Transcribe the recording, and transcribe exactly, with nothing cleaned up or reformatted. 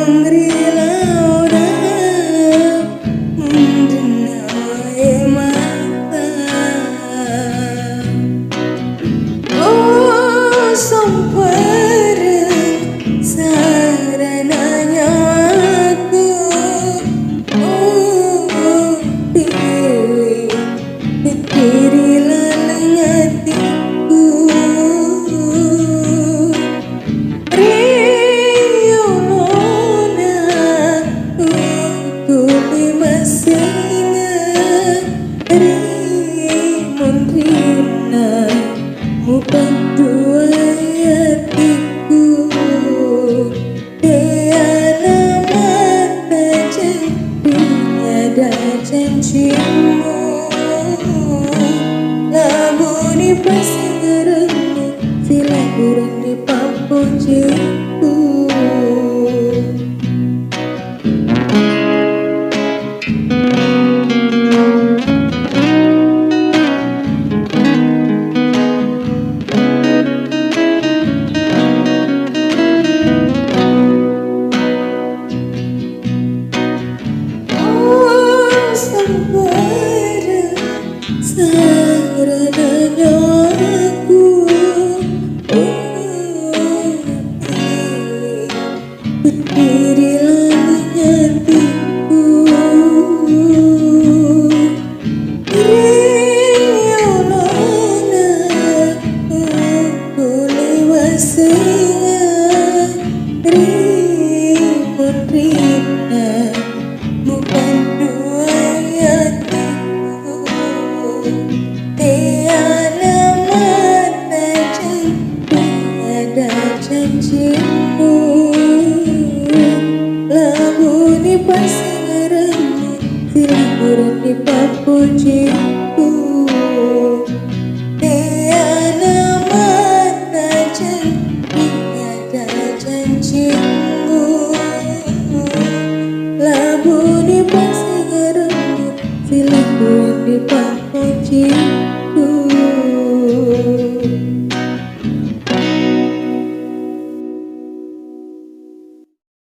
Ri laona munrinna e mata. Oh, sompareng sarana nyawaku. Oh, pikkiri, pikkiri laleng atiku. Ri yolona tuli masenga, ri munrinna mupaddua atiku. Teana matajeng ri ada janjimu. Labuni passingeremmu, silahureng ri pappojikku. Oh, sompareng sarana nyawaku. Oh, pikkiri laleng atiku. Ri yolona tuli masenga, ri munrinna mupaddua atiku. Teana matajeng ri ada janjimu. Labuni passingeremmu, silahureng ri pappojikku. Teana matajeng ri ada janjimu. Labuni passingeremmu, silahureng ri pappojikku.